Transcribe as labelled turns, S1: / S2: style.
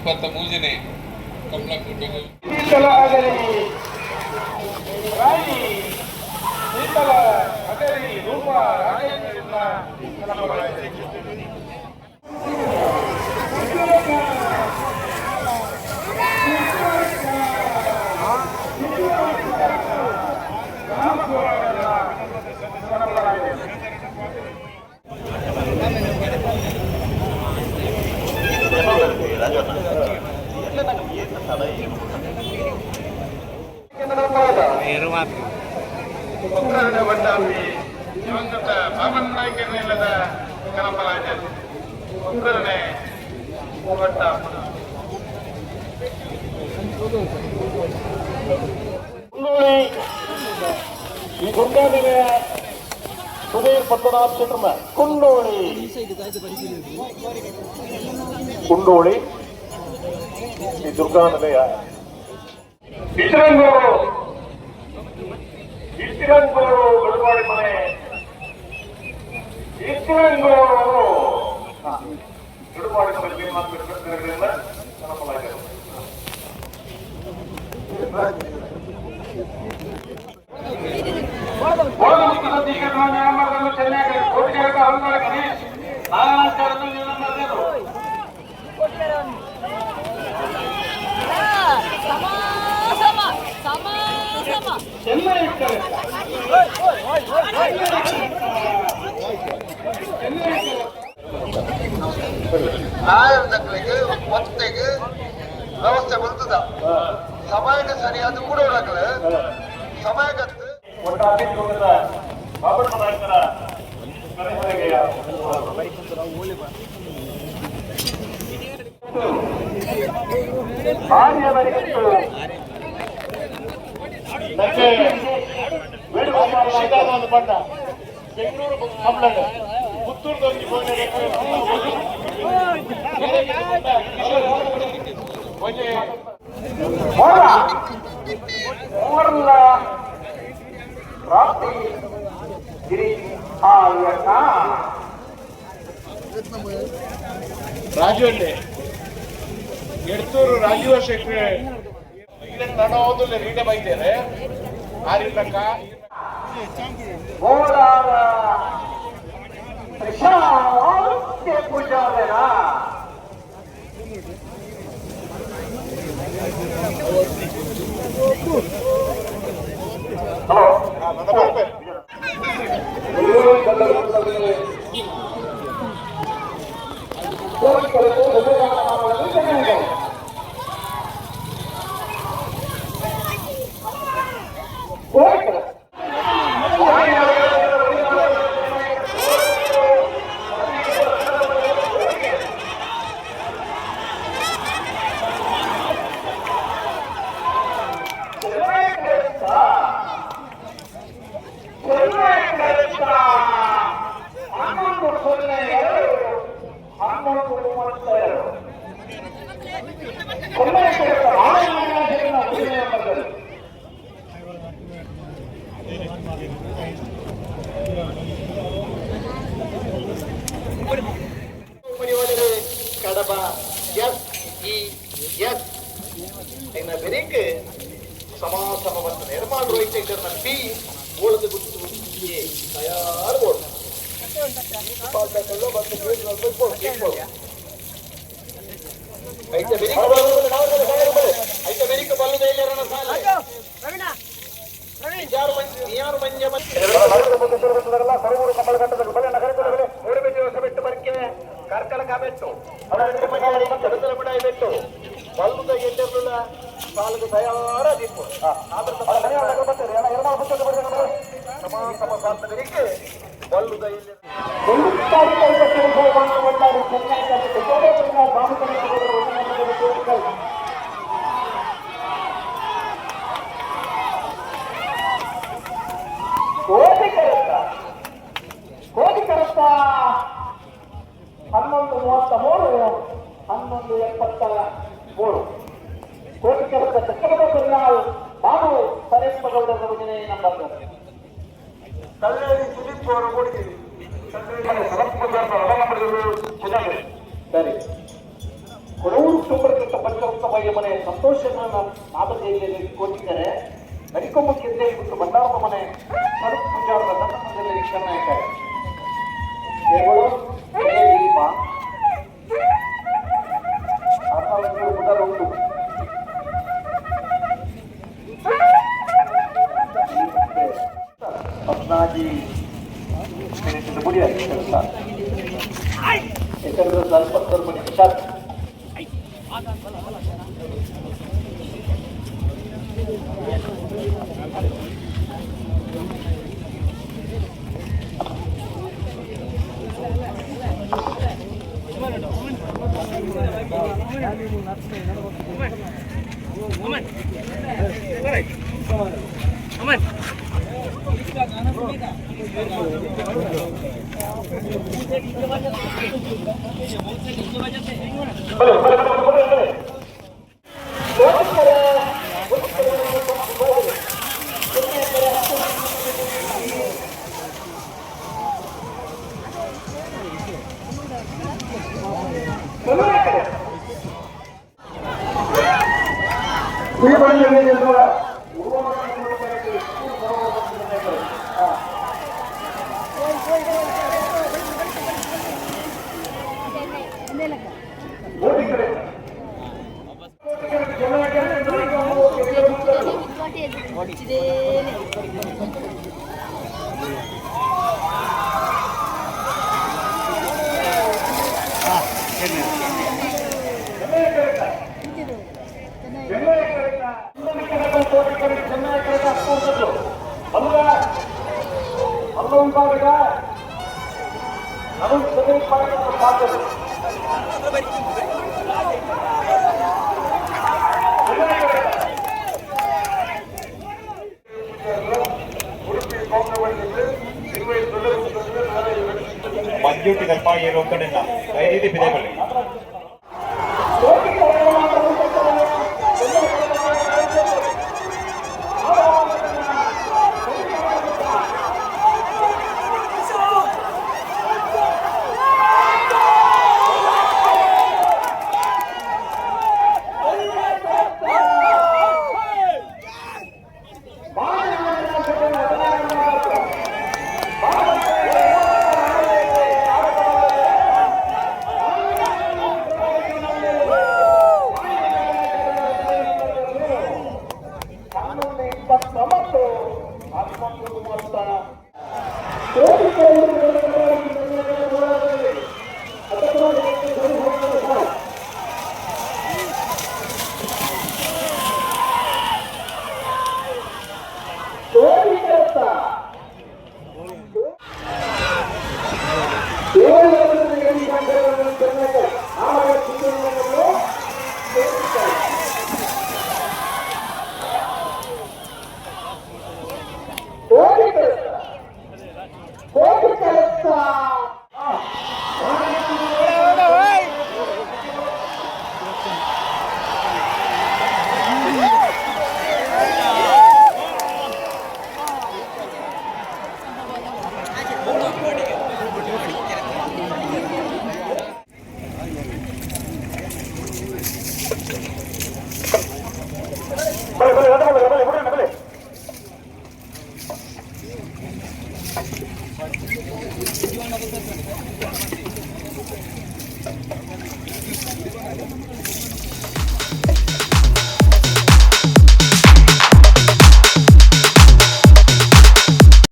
S1: 23ನೇ ಕಂಬಳಕೂಟಗು.
S2: ಶೀತಲ ಅಗರಿ ರಾಣಿ, ಶೀತಲ ಅಗರಿ ರೂಪ ರಾಜೇಂದ್ರ.
S1: ದಿವಂಗತ ಬಾಮನ್ ನಾಯ್ಕರ ಇಲ್ಲದ ಕನಪರಾಜ ಒಕ್ಕರನೆ ಒಟ್ಟ.
S2: ಕುಂಡೋಳಿ ಈ ದುರ್ಗಾದೇವಿಯ ಸುಧೀರ್ ಪದ್ಮನಾಭ ಶೆಟ್ಟರ್ನ ಕುಂಡೋಳಿ, ಕುಂಡೋಳಿ ಶ್ರೀ ದುರ್ಗಾ ನಿಲಯ. ಇಚಿರಂಗೂರು, ಇಚಿರಂಗೂರು ಬೆಳಗಾಡಿ ಮನೆ, ಇಚಿರಂಗೂರು ಬೆಳಗಾಡಿ ಮನೆ ಭೀಮನಾಥ ಕನಪಲಾಗಿದೆ.
S3: ಸಮ ಸಮ ಸಮ ಸಮ.
S4: ನಾಯರ್ದಕ್ಲೆಗ್ ಒತ್ತೆಗ್ ವ್ಯವಸ್ಥೆ ಬರ್ತದ. ಸಮಯಕ್ಕೆ ಸರಿಯಾದ ಕೂಡ ಸಮಯಗತ್ತು.
S2: ಒಟ್ಟಾಗಿ ಹೋಗದ ಬಾಬಣ್ಣ ನಾಯಕರ ಕರೆಮರೆಗೆಯ ಆರ್ಯವರೆಗಿತ್ತು. ಮತ್ತೆ ವೇಣುಗೋಪಾಲ
S5: ಒಂದು ಬಣ್ಣ ಬೆಂಗಳೂರು ಕಂಬಳಗ ಪುತ್ತೂರುದೊಂದು ಒಂಜಿ.
S2: ಮೋರ ಮೋರ್ಲ ರಾತ್ರಿ ಗಿರಿ ಆಯಕ.
S5: ರಾಜು ಅಲ್ಲೇ ಎಡ್ತೂರು ರಾಜೀವ ಶೆಟ್ಟಿ ಇದನ್ನ ನಾನು ಓದಲ್ಲ ರೀಡೆ ಬೈದೇನೆ ಆರಿಲ್ಲಕ್ಕ.
S2: ಮೋರಾರ ಪ್ರಶಾಂತ ಪೂಜಾರರ. Hello. 11-02, 11:32.
S4: Kadaba S E S ಇನ್ನ ಬೆರಿಕ್ ಸಮಾಸಮ ಬರ್ತದೆ. ನಿರ್ಮಾಣ ರೋಹಿತ್ ಶೆಟ್ಟರ್ನ ಪಿ ಬೋಳದ ಗುತ್ತು ಎ ತಯಾರು ಬೋರ್ಡ್ ಐತೆ ಬೆರಿಕ್ ಐತೆ ಬೆರಿಕ್ ಬಲ್ಲದ ಇಲ್ಲರನ ಸಾಲೆ ಯಾರು ಮಂಜ. ಮೂಡುಬಿದಿರೆ ಹೊಸಬೆಟ್ಟು ಬರ್ಕೆ, ಕಾರ್ಕಳ ಕಾಬೆಟ್ಟು, ಬಿಡಾಯಿ ಬೆಟ್ಟು ಬಲ್ಲುದ ಎಲ್ಲೆಲ್ಲ ಸಾಲುಗೆ ತಯಾರಾದಿತ್ತು. ಸಮ ಸಮ ಸಾಧಕರಿಗೆ ಬಲ್ಲುದ ಇಲ್ಲಿ.
S2: ಕೋಟಿ ಕರೆತ್ತ, ಕೋಟಿ ಕರೆತ್ತ. 11:33, 11:73. ಕೋಟಿ ಕರೆತ್ತ ಚಕ್ರದ ಪೆರಿಯಾಳ್ ಬಾಬು ಸರೇಪ್ಪಗೌಡರ ವಿಜಯ ನಂಬರ್.
S4: ಕಲ್ಲೇರಿ ಸುದೀಪ್ ಅವರು ಕೊಡಿದ್ದೀವಿ.
S2: ಸರಿ, ಕೊಡೂರು ಸೂಪರ್. ಅಡಿಗೆ ಮನೆ ಸಂತೋಷ ನಾಮಧೇಯಲ್ಲಿ ಕೋಟಿಕರೆ ನಡಿಕೊಂಬ ಕೆಂದೇರಿ ಮತ್ತು ಭಂಡಾರದ ಮನೆ ಸ್ವರೂಪ್ ಪೂಜಾರದ ಸಣ್ಣದಲ್ಲಿ ನಾಯಕರೇ ದೇವರು ದೀಪ ಉಂಟು. ಪದ್ನಾಜಿ ಮಿನಿಟ್ ಮುಡಿಯಾಗಿ ಕೆಲಸ ಯಾಕಂದ್ರೆ ಸ್ವಲ್ಪ ಸ್ವಲ್ಪ ನಿಮಿಷ. ಬಲೆ ಬಲೆ ಬಲೆ ಬಲೆ ಬಲೆ. ವಿಭಾಗದ
S6: ಮಂಜೂಟಿ ಕಲ್ಪ ಏರು ಕಡೆನ ಐದು ಬಿದೆ.